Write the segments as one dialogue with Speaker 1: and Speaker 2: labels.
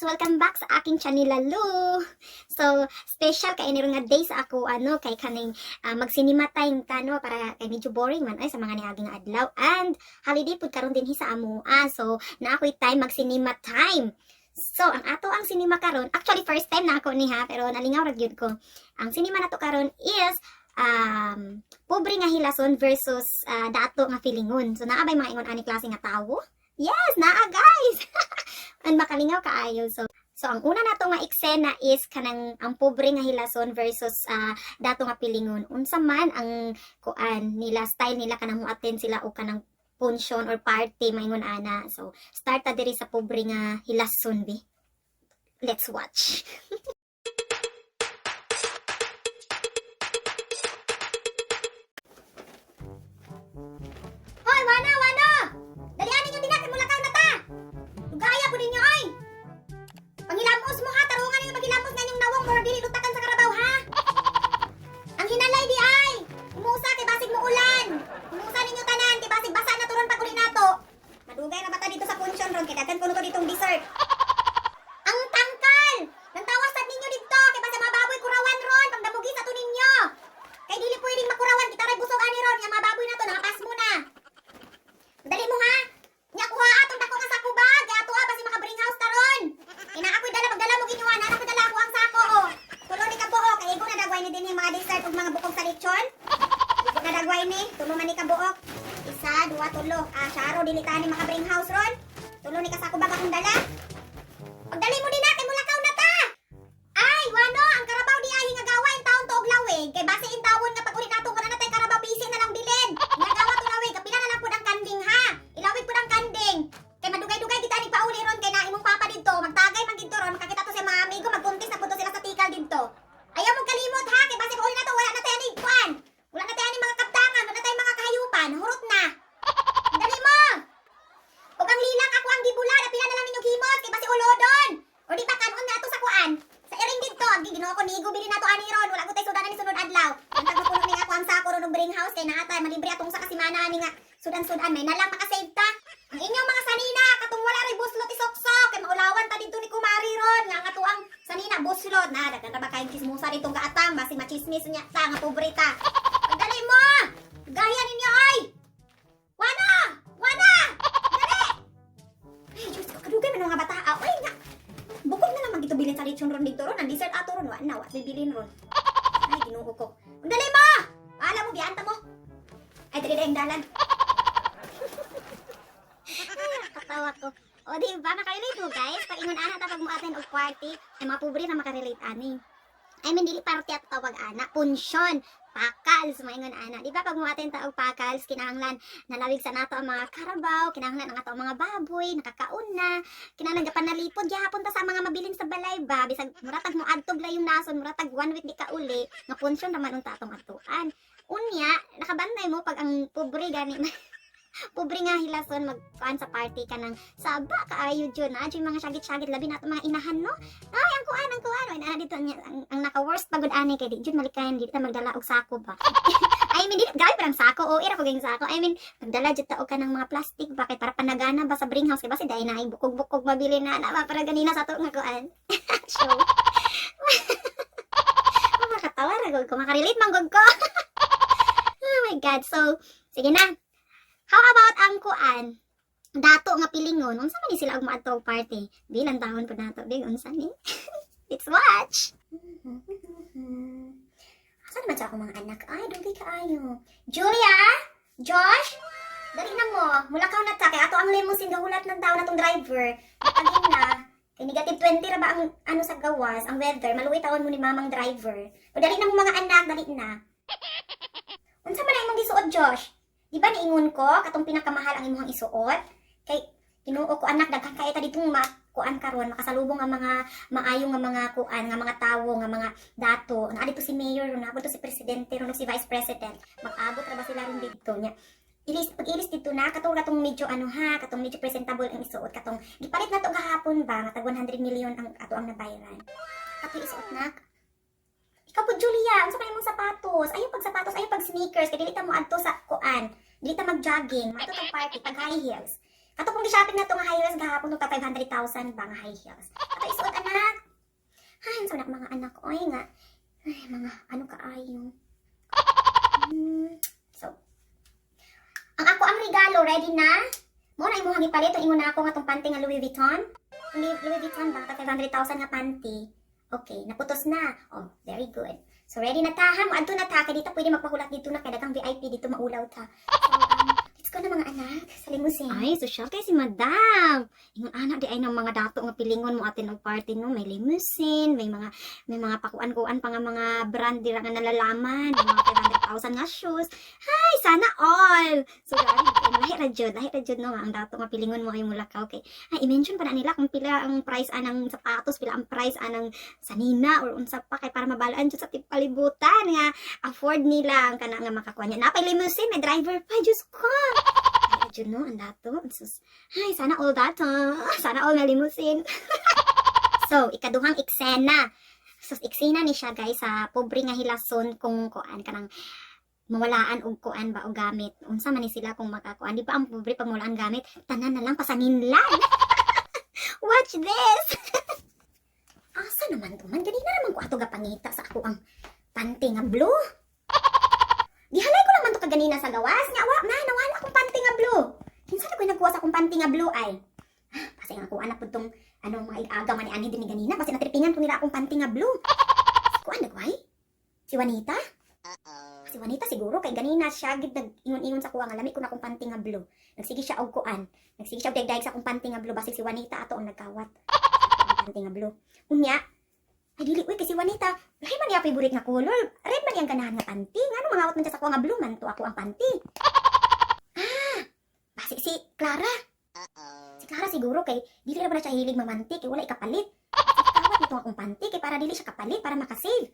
Speaker 1: Welcome back sa aking channel lalo. So, special kay ni nga day sa ako ano kay kaning magsinema time ta no, para kay medyo boring man ay sa mga niaging adlaw and holiday pud karon dinhi sa amoa. So, na ako'y time magsinema time. So, ang ato ang sinema karon, actually first time na ako ni ha, pero nalingaw ra gyud ko. Ang sinema nato karon is pobre nga hilason versus dato nga feelingon. So, naa bay mga ingon ani klase nga tawo? Yes, naa guys. And makalingaw kaayo. So ang una nato nga eksena is kanang ang pobre nga hilason versus dato nga pilingon. Unsa man ang kuan nila, style nila kanang mo-attend sila o kanang function or party, maingon ana. So start ta diri sa pobre nga hilason bi. Let's watch. Hoy, wana, wana! Dalian ninyo dinha kay mulakaw na ta. Lugaya po ninyo ay. Panghilamos mo ha, tarungan ninyo paghilamos nga inyong nawong mura dili lutakan sa karabaw ha. Ang hinalay di ay. Humusa kay basig mo ulan. Humusa ninyo tanan kay basig basa na turon pag uli nato. Madugay ra bata dito sa function ron kay daghan kuno to ditong dessert. Ang tangkal! Nang sad ninyo dito kay basta mga baboy kurawan ron pangdamugi sa to ninyo. Kay dili pwedeng makurawan kita ray busog ani ron, nga mga baboy nato nakapasmo na. Dali mo ha. Nya kuha atong dako nga sako bag kay ato basi maka bring house taron. Ina ako'y dala pagdala mo ginyuha na ako'y dala ako ang sako oh. Tulo ni ka buok kay igo na dagway ni dinhi mga dessert ug mga bukog sa lechon. Igo na dagway ni, tulo man ni ka buok. Isa, duha, tulo. Ah, syaro dili ta ni maka bring house ron. Tulo ni ka sako bag akong dala. Pagdali mo din na kay mulakaw na ta. Ay, wano, ang karabaw di ay hingagawa in taon to og lawig kay base in tawon nga pag uli nato wala na tay karabaw, bisi na lang bilin. Hingagawa to lawig, kapila na lang pud ang kanding ha. Ilawig pud ang kanding. Kay madugay-dugay kita ni pauli ron kay na imong papa didto, magtagay man didto ron, makakita to sa mga amigo, magkuntis na pud to sila sa tikal didto. Ayaw mo kalimot ha, kay base pauli nato wala na tay ani kuan. Wala na tay ani mga kaptangan, wala na tay mga kahayupan, hurot na. Dali mo. Ug ang lilang ako ang gibula, pila na lang ninyo himos kay basi ulodon. O di pa kanon na ato sa kuan. Sa iring didto, ang Ginoo ko nigo bili nato ani ron, wala ko tay sudan ani sunod adlaw. Ang tagpuno ning ako ang sako ron og bring house kay naa tay malibre atong sa kasimana ani nga sudan-sudan may nalang makasave ta. Ang inyong mga sanina katong wala ray buslot isoksok kay maulawan ta didto ni kumari ron nga ang atuang sanina buslot na daghan ra ba kayong chismosa ditong gaatang basig machismis niya ta nga pobre ta. Pagdali mo. Gaya ninyo ay. Wana! Wana! Dali! Ay, Diyos ko, kadugay man ang mga bata. Ah, uy, nga. Bukog na naman gito bilin sa lechon ron dito ron. Ang dessert ato ron, wa na, wa bibilin ron. Ay, Ginoo ko. Ang dali mo! Alam mo, biyanta mo. Ay, dali ang dalan. Ay, katawa ko. O, di ba? Makarelate mo, guys? Pag ingon ana ta pag mo attend og party, ay mga pobre na makarelate ani. I mean, dili party at tawag ana, punsyon, pakals, maingon ana. Di ba pag mo attend ta og pakals, kinahanglan nalawig sa nato ang mga karabaw, kinahanglan ang ato ang mga baboy, nakakaon na, kinahanglan gapanalipod gihapon ta sa mga mabilin sa balay ba, bisag muratag mo adtog la yung nason, muratag one week di ka uli, nga punsyon raman unta atong atuan. Unya, nakabantay mo pag ang pobre gani pobre nga hilason magkuan sa party ka ng saba kaayo jud na yung mga syagit-syagit, labi na mga inahan no. Ay, ang kuan ay naa dito niya ang naka worst pagod ani kay di jud malikayan di ta magdala og sako ba. I mean, di gabi parang sako o ira ko ging sako. I mean, magdala jud ta og kanang mga plastic ba kay para panagana ba sa bring house kay basi dai na ay bukog-bukog mabili na na ba para ganina sa ato nga kuan show. Oh, makatawa ra gud ko, makarelate man gud ko. Oh my God. So sige na. How about ang kuan? Dato nga pilingon, unsa man ni sila og moadto og party? Bilang taon pud nato, big unsa ni? Let's watch. Asa naman sa akong mga anak? Ay, dugay kaayo. Julia? Josh? Dali na mo. Mulakaw na ta. Kay ato ang limousine gahulat ng tao na tong driver. Matagin na. Kay negative 20 ra ba ang ano sa gawas, ang weather. Maluwi tawon mo ni mamang driver. O dali na mo mga anak, dali na. Unsa man ang imong gisuot, Josh? Di ba niingon ko katong pinakamahal ang imong isuot? Kay Ginoo ko anak, daghan kay ta ditong ma kuan karon makasalubong ang mga maayo nga mga kuan nga mga tawo nga mga dato. Naa dito si mayor, naa dito si presidente, ron si vice president. Mag-abot ra ba sila ron dito nya? Ilis pag ilis dito na katong katong medyo ano ha, katong medyo presentable ang isuot, katong gipalit na to gahapon ba nga tag 100 million ang ato ang nabayaran. Kato isuot na. Ikaw po Julia, unsa pa imong sapatos? Ayaw pag sapatos, ayaw pag sneakers kay dili ta mo adto sa kuan. Dili ta mag-jogging, mato tag party pag high heels. Kato kung gi-shopping na to nga high heels gahapon to ta 500,000 ba nga high heels. Kato isuot. Anak. Ay, unsa na mga anak oy nga. Ay, mga ano kaayo. So, ang ako ang regalo ready na. Mo na imong gipalit ang ingon na ako nga tong panty nga Louis Vuitton. Louis Vuitton ba ka 500,000 nga panty. Okay, naputos na. Oh, very good. So ready na ta ha, moadto na ta kay dito pwede magpahulat dito na kay daghang VIP dito, maulaw ta. So let's go na, mga anak, sa limousine.
Speaker 2: Ay, social kay si Madam. Ingon ana di ay ng mga dato nga pilingon mo atin og party no, may limousine, may mga pakuan-kuan pa nga mga brand dira nga nalalaman, may mga 500,000 nga shoes. Ay, sana all. So grabe, eh, lahi ra jud no nga ang dato nga pilingon mo ay mulakaw kay ay i-mention pa na nila kung pila ang price anang sapatos, pila ang price anang sanina or unsa pa kay para mabalaan jud sa kalibutan nga afford nila ang kana nga makakuha niya. Napay limousine, may driver pa, Diyos ko. Ay, jud no, ang dato. Sus. Ay, sana all dato. Sana all na limousine.
Speaker 1: So, ikaduhang eksena. So, eksena ni siya, guys, sa pobre nga hilason kung kuan kanang mawalaan og kuan ba o gamit. Unsa man ni sila kung makakuan. Di ba ang pobre pag mawalaan gamit, tanan na lang pasaninlan. Watch this. Asa naman to man? Ganina naman ko ato gapangita sa ako ang panty nga blue. Gihalay ko naman to kaganina sa gawas. Nya wa man, nawala akong panty nga blue. Kinsa na ko nagkuha sa akong panty nga blue ay? Ah, kasi nga kuha na pud tong ano mga aga man ni ani din ni ganina basta natripingan ko nila akong panty nga blue. Kuan nagway? Si Juanita? Si Juanita siguro kay ganina siya gid nag-ingon-ingon sa kuha nga lami ko na akong panty nga blue. Nagsige siya og kuan. Nagsige siya og dayeg sa akong panty nga blue, basig si Juanita ato ang nagkawat. Ang panty nga blue. Unya, ay dili uy, kay si Juanita, lahi man niya favorite nga color. Red man iyang ganahan nga panty. Ngano mangawat man siya sa kuha nga blue man to ako ang panty? Ah, basig si Clara. Si Clara siguro kay dili ra ba na siya hilig mamanti kay wala ikapalit. Kawat nito akong panty kay para dili siya kapalit para makasave.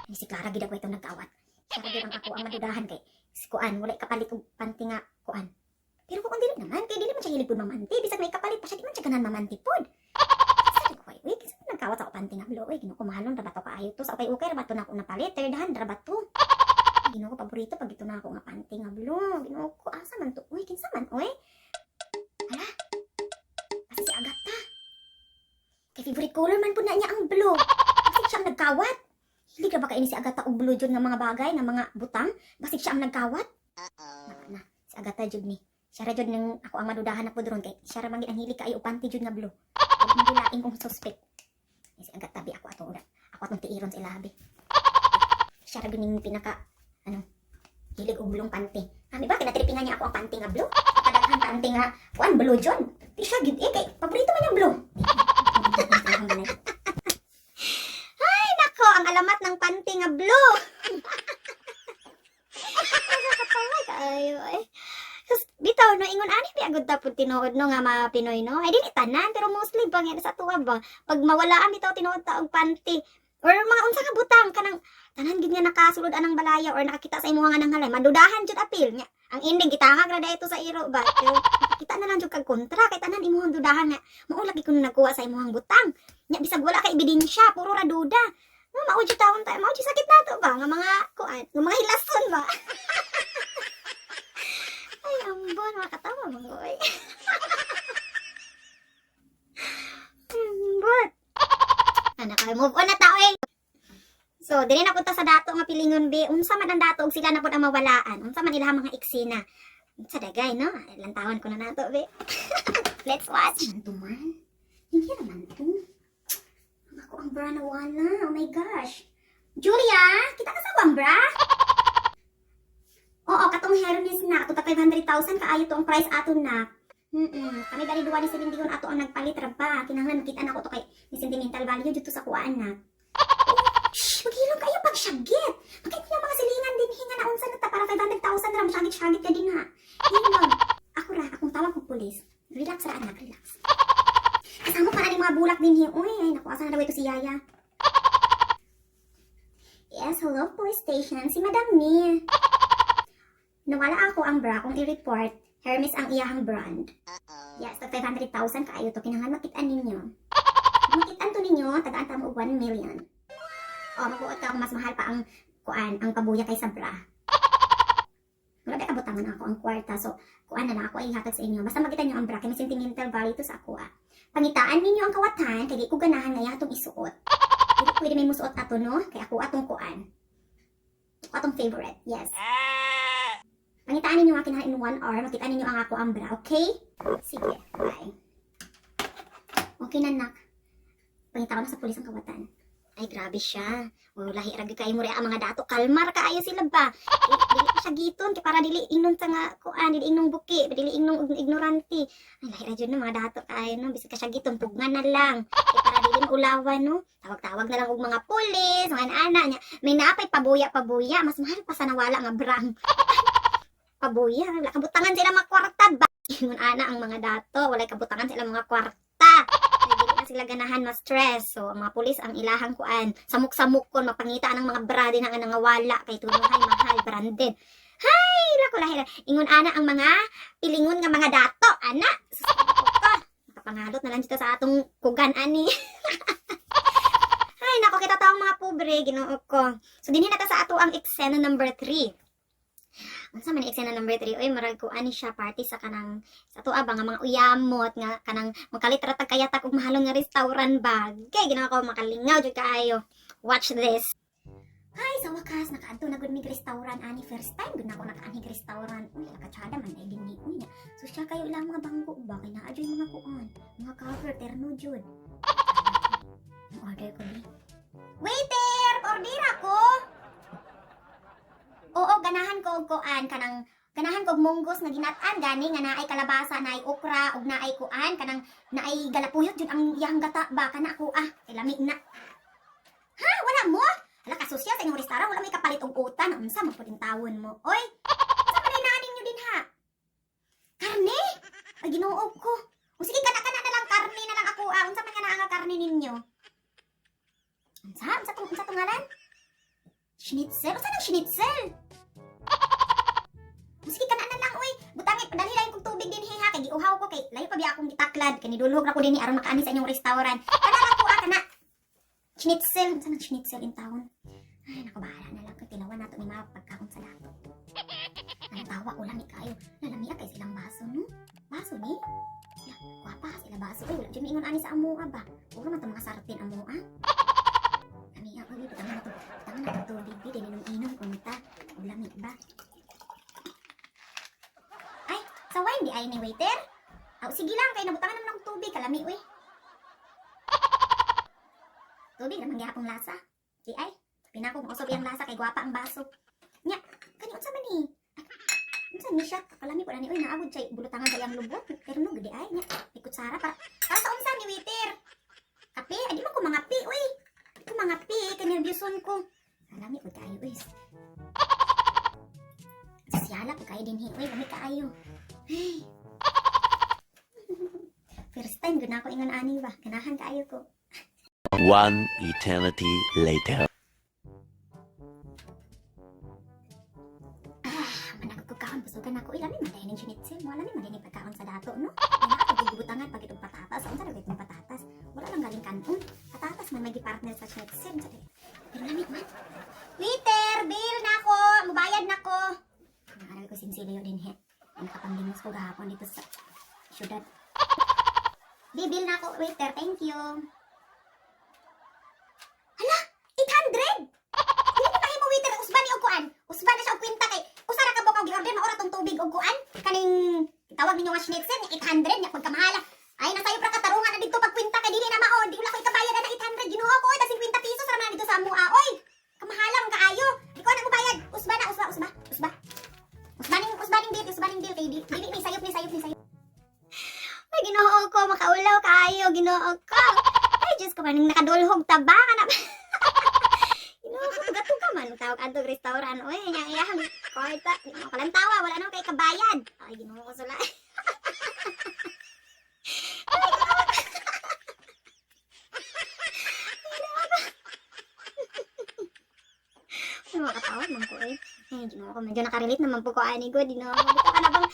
Speaker 1: Ay, si Clara gid ako itong nagkawat. Siya ra gid ang ako ang madudahan kay si kuan wala ikapalit og panty nga kuan. Pero kung dili naman kay dili man siya hilig pud mamanti, bisag may kapalit pa siya, di man siya ganahan mamanti pud. Sa ko uy, kinsa man nagkawat sa ako panty nga blue? Uy, Ginoo ko, mahalon ra ba to kaayo to? Sa ukay-ukay ra ba to na ako napalit? Third hand ra ba to? Ginoo ko, paborito pag ito na ako nga panty nga blue. Ginoo ko, asa man to? Uy, kinsa man uy? Hala. Kasi si Agatha. Kay favorite color man pud na niya ang blue. Basig siya ang nagkawat. Hilig ra ba kay ni si Agatha og blue jud nga mga bagay, nga mga butang? Basig siya ang nagkawat. Naka na, si Agatha jud ni. Siya ra jud nang ako ang madudahan na pud ron kay siya ra man gid ang hilig kaayo og panty jud nga blue. Wala man laing kong suspect. Eh, si Agatha bi ako ato una. Ako atong tiiron sa ilabi. Siya ra gud ning pinaka ano hilig og blue panty. Kami ba kinatripingan niya ako ang panty nga blue? Kadaghan panty nga kuan blue jud. Di siya gid eh kay paborito man yung blue.
Speaker 2: Ay, nako, ang alamat ng panty nga blue. Nakakatawa kaayo eh. Sus, bitaw no, ingon ani bi agud ta pud tinuod no nga mga Pinoy no. Ay dili tanan pero mostly bang yan sa tuwa ba. Pag mawalaan bitaw tinuod ta og panty or mga unsa ka butang kanang tanan gid nga nakasulod anang balaya or nakakita sa imuha nga nanghalay, madudahan jud apil nya. Ang ending gitangag ra ito sa iro ba. Pero kita na lang jud kag kontra kay tanan imuhang dudahan nga mao lagi kuno nagkuha sa imuhang butang. Nya bisag wala ka ebidensya, puro ra duda. No, mao jud taon tayo, mao jud sakit nato ba nga mga kuan, nga mga hilason ba. Ay, ambon, makatawa mo oy. Ambot. Anak, ay move on na ta oy. So, dili na punta sa dato nga pilingon be. Unsa man ang dato og sila na pud ang mawalaan? Unsa man ilahang mga eksena? Sa dagay no? Lantawan ko na nato be. Let's watch.
Speaker 1: Man to man. Hindi naman to. Ang ako ang bra nawala. Oh my gosh. Julia, kita ka sa akong bra? Oo, katong Hermes na. Ato ta 500,000 kaayo to ang price ato na. Kami dali duwa ni Celine Dion ato ang nagpalit ra ba. Kinahanglan makita na ako to kay ni sentimental value dito sa kuan na. Shh, maghilom kayo pag syagit. Makita niyo mga silingan din hinga na unsa na ta para 500,000 ra syagit-syagit ka din ha. Hilom. Ako ra, akong tawag og pulis. Relax ra anak, relax. Kasama pa na ning mga bulak din hi. Uy, ay naku, asa na daw ito si Yaya? Yes, hello, police station. Si Madam ni. Nawala ako ang bra kung i-report. Hermes ang iyahang brand. Yes, tag 500,000 kaayo to. Kinahanglan makitaan ninyo. Kung makitaan to ninyo, tagaan ta mo og 1 million. O, magbuot ka kung mas mahal pa ang kuan, ang pabuya kaysa bra. Wala ba kabutangan ako ang kwarta. So, kuan na lang ako ay hatag sa inyo. Basta makita niyo ang bra kay may sentimental value to sa ako ah. Pangitaan ninyo ang kawatan kay di ko ganahan nga atong isuot. Dili pwede may musuot ato, no? Kay ako atong kuan. Ako atong favorite. Yes. Pangitaan ninyo ang akin ha in 1 hour. Makita ninyo ang ako ang bra, okay? Sige, bye. Okay na, nak. Pangita ko na sa pulis ang kawatan.
Speaker 2: Ay, grabe siya. O, lahi ra gyud kaayo mo ang mga dato. Kalmar kaayo sila ba? Eh, dili pa siya giton kay para dili ingnon sa nga kuan, dili ingnong buki, dili ingnong ignorante. Ay, lahi ra jud no mga dato kaayo no, bisag ka siya giton tugnan na lang. Kay para dili maulawan no. Tawag-tawag na lang og mga pulis, mga ana niya. May naapay pabuya-pabuya, mas mahal pa sa nawala nga brang. Pabuya, wala kabutangan sila mga kwarta ba? Ingon ana ang mga dato, walay kabutangan sila mga kwarta. Ay, dili na sila ganahan ma-stress. So, ang mga pulis ang ilahang kuan. Samok-samok kon mapangita ang mga bra din ang nangawala kay tunuhay mahal branded. Hay, lako lahi. Ingon ana ang mga pilingon nga mga dato, ana. Sus, ko. Nakapangalot na lang dito sa atong kugan ani. Ay, nako kita taong mga pobre, Ginoo ko. So dinhi na ta sa ato ang eksena number 3. Unsa man ang eksena number 3? Oy, murag ko ani siya party sa kanang sa ato ba nga mga uyamot nga kanang makalit ra tag kayatak og mahalon nga restaurant ba. Kay ginawa ko makalingaw jud kaayo. Watch this.
Speaker 1: Ay, sa wakas, nakaadto na gud mig restaurant ani. First time gud na ako nakaanhig restaurant. Uy, nakatsada man ay dinhi. Uy, nya. So siya kayo ilang mga bangko ba kay naa jud mga kuan, mga cover terno jud. Ang order ko ni. Waiter, order ako. Oo, ganahan ko og kuan kanang ganahan ko og munggos nga ginat-an gani nga naay kalabasa, naay okra ug naay kuan kanang naay galapuyot jud ang iyang gata ba kana ako ah, kay lami na. Ha, wala mo? Hala ka sosyal sa inyong restaurant, wala may kapalit og utan. Unsa man pud tawon mo? Oy, unsa man naa ninyo din ha? Karne? Ay, Ginoo ko. O sige, kana-kana na lang karne na lang ako ah. Unsa man kana ang karne ninyo? Unsa? Unsa tong ngalan? Schnitzel? Unsa nang schnitzel? O sige, kana na lang oy. Butangi, padali lang kong tubig din ha kay giuhaw ko kay layo pa biya akong gitaklad kay nidulhog ra ko dinhi aron makaani sa inyong restaurant. Kana ra ko ah, kana. Schnitzel, unsa nang schnitzel in town? Ay, naku, bahala na lang. Kay tilawan nato ni mga pagkaon sa dato. Ang tawa ko lami kayo. Nalamia kay silang baso, no? Baso ni? Ya, gwapa sila baso. Uy, wala dyan miingon ani sa amoa ba? Puro man to mga sartin amoa. Lamia, uy, butangan na to. Butangan na to tubig, di. Dininong-inom, unta. O lami ba? Ay, sa wine di ay ni waiter? Aw, sige lang, kay nabutangan naman akong tubig. Kalami, uy. Tubig naman gihapong lasa. Di ay, pinako mausog iyang lasa kay gwapa ang baso. Nya, kani unsa man ni? Ay, unsa ni siya? Kalami po na ni oy naabot siya bulutangan sa iyang lubot. Pero no gudi ay nya, may kutsara para para sa unsa ni waiter? Kape, ay di man ko mga pi oy. Di ko mga pi kay nerbyuson ko. Kalami po kayo oy. Sosyala po kayo dinhi oy, lami kaayo. Ay. First time gud na ako ingon ani ba. Ganahan kaayo ko.
Speaker 3: One eternity later.
Speaker 1: Ah, managod ko kaon, busugan ako. Uy, lami man ning schnitzel mo. Lami man din pagkaon sa dato, no? Kaya na ako gibutangan pag itong patatas. Unsa ra itong patatas? Wala lang galing kanon. Patatas man may partner sa schnitzel. Unsa dili? Pero lami man. Waiter, bill na ako. Mubayad na ko. Naaral ko sinsilyo din he. Nakapanglimos ko gahapon dito sa syudad. Di, bill na ako, waiter. Thank you. Hala, 800! Dili ko mahimo waiter, usba ni og kuan. Usba na siya og kwenta kay usa ra ka buok ang gi-order maura tong tubig og kuan. Kaning tawag ninyo nga schnitzel nya 800 nya pagkamahala. Ay nasayo pra katarungan na didto pagkwenta kay dili na mao, di wala ko ikabayad na 800, Ginoo ko oy, tas 50 pesos ra man dito sa amoa oy. Kamahala man kaayo. Di ko na mo bayad. Usba na, usba, usba, usba. Usba ning bill, usba ning bill kay di dili ni sayop ni sayop ni sayop.
Speaker 2: Ay, Ginoo ko, makaulaw kaayo, Ginoo ko. Ay, Diyos ko, maning nakadulhog ta ba? Kana Ginoo ko, tuga-tuga man. Tawag adtong restaurant. Uy, nya iyang kwarta. Ginoo ko lang tawa, wala na kay kabayad. Ay, Ginoo ko sula. Ay, Ginoo ko. Ay, makatawa man ko eh. Ay, Ginoo ko, medyo nakarelate naman po ko ani ko. Ginoo ko, bitaw ka na bang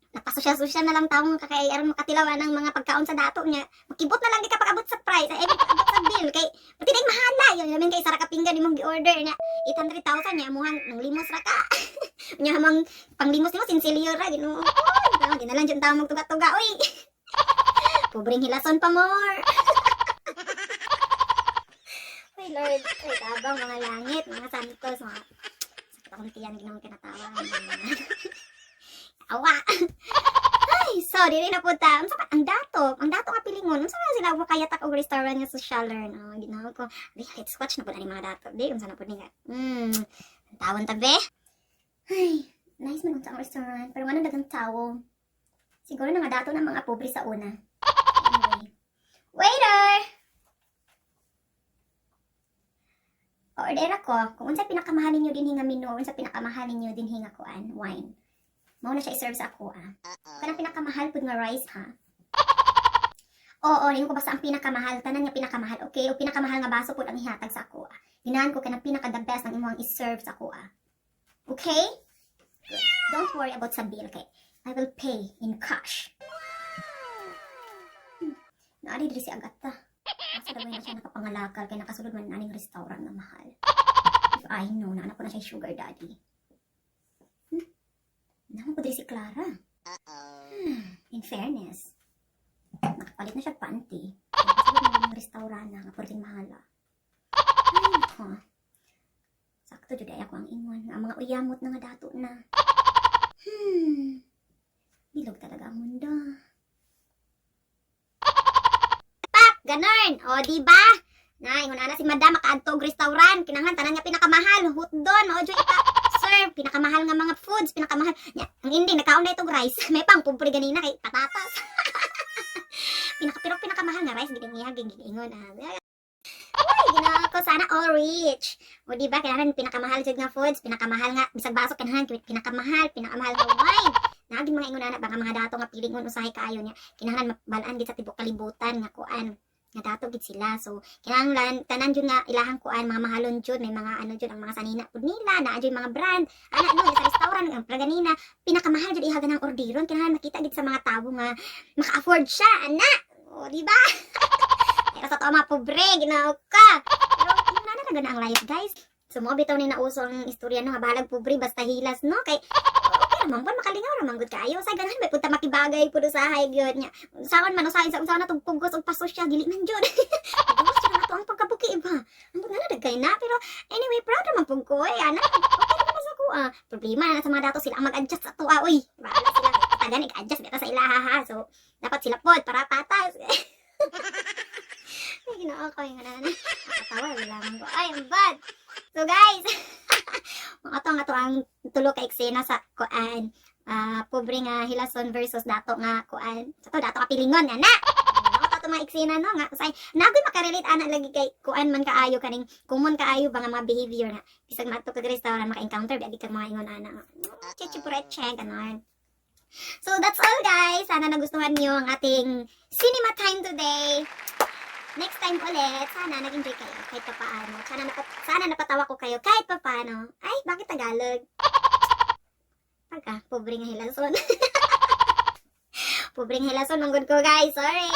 Speaker 2: napasosyal-sosyal na lang taong kakay aron makatilawan ng mga pagkaon sa dato niya. Makibot na lang di ka pag-abot sa price. Ay, pag-abot sa bill kay pati na mahala yun. Lamin kay isa ra ka pinggan imong gi-order niya. 800,000 niya amuhang nang limos ra ka. Nya hamang panglimos nimo sinsilyo ra, Ginoo ko. Di na lang jud tao magtuga-tuga, uy. Pobreng hilason pa more. Ay Lord, ay tabang mga langit, mga santos, mga sakit akong tiyan, Ginoo, kinatawa. Awa. Ay, so dili na punta. Unsa pa ang dato nga pilingon. Unsa man sila makayatak og restaurant nga sosyaler, no? Ginoo ko. Di, let's watch na pud ani mga dato. Di unsa na pud ni nga. Tawon ta be. Ay, nice man unsa ang restaurant, pero ngano daghang tawo? Siguro na nga dato ng mga pobre sa una. Anyway. Waiter! Order ako. Kung unsa pinakamahal ninyo dinhi nga menu, unsa pinakamahal ninyo dinhi nga kuan, wine. Mao na siya i-serve sa ako ah. Kanang pinakamahal pud nga rice ha. Oo, ningon ko basta ang pinakamahal, tanan nga pinakamahal, okay? O pinakamahal nga baso pud ang ihatag sa ako ah. Ginahan ko kanang pinaka the best ang imong i-serve sa ako ah. Okay? Good. Don't worry about sa bill kay I will pay in cash. Naari diri si Agata. Asa daw na siya nakapangalakal kay nakasulod man aning restaurant nga mahal? If I know na anak ko na siya sugar daddy. Naman ko diri si Clara. In fairness, nakapalit na siya panty. Nakasulod man yung restaurant na nga perting mahala. Ay, nako. Sakto jud ay ako ang ingon nga ang mga uyamot na nga dato na. Bilog talaga ang mundo. Pak, ganun. O, di ba? Na, ingon ana si Madam makaadto og restaurant, kinahanglan tanan nga pinakamahal, hutdon, o jud ipa serve, pinakamahal nga mga foods, pinakamahal. Nya, ang ending nakaon na itong rice. May pang pobre ganina kay patatas. Pinaka pero pinakamahal nga rice gid ang iya giingon ah. Ay, Ginoo ko, sana all rich. O di ba kailangan pinakamahal jud nga foods, pinakamahal nga bisag baso kinahanglan pinakamahal, pinakamahal nga wine. Naagin mga ingon ana baka mga dato nga pilingon usahay kaayo niya. Kinahanglan mabalaan gid sa tibok kalibutan nga kuan nga dato gid sila. So kinahanglan tanan jud nga ilahang kuan mga mahalon jud, may mga ano jud ang mga sanina pud nila, naa jud mga brand. Ana no sa restaurant ang ganina pinakamahal jud ihagan ang orderon, kinahanglan makita gid sa mga tawo nga maka-afford siya ana. O di ba? Pero sa totoo mga pobre, Ginoo ka. Pero yun na talaga na ang life, guys. So mo bitaw ni nauso ang istorya no nga bahalag pobre basta hilas no kay okay ra man pud, makalingaw ra man gud kaayo sa ganahan may punta makibagay pud usahay gyud nya. Usaon man usahay sa unsa na tug pugos og pasosyal, dili man jud. Pugos jud na to ang pagkabuki ba. Ang nga na kay na, pero anyway, proud ra man pud ko eh ana. Okay ra man sa ko ah. Problema na sa mga dato, sila ang mag-adjust sa tuwa oy. Bahala sila. Tagan nag-adjust bita sa ilaha ha. So dapat sila pod para patas. Ay, Ginoo ko yung ano na. Nakatawa, wala man ko. Ay, ang bad. So guys, mga to nga to ang tulo ka eksena sa kuan. Ah, pobre nga hilason versus dato nga kuan. Sa to dato ka pilingon na na. Mga to mga eksena no nga say nagoy makarelate ana lagi kay kuan man kaayo kaning common kaayo ba nga mga behavior nga bisag maadto kag restaurant maka-encounter biagi kag mga ingon ana nga chichipureche ganon. So that's all, guys. Sana nagustuhan niyo ang ating cinema time today. Next time ulit, sana nag-enjoy kayo kahit pa paano. Sana napatawa ko kayo kahit pa paano. Ay, bakit Tagalog? Pagka, pobre nga hilason. Pobreng hilason, manggod ko, guys. Sorry.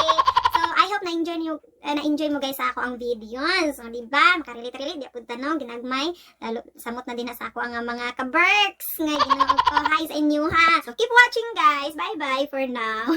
Speaker 2: So, I hope na-enjoy mo guys sa ako ang video. So, di ba? Makarelate-relate. Di punta no, ginagmay. Lalo, samot na din na sa ako ang mga ka-berks. Nga, Ginoo ko. Hi sa inyo ha. So, keep watching, guys. Bye-bye for now.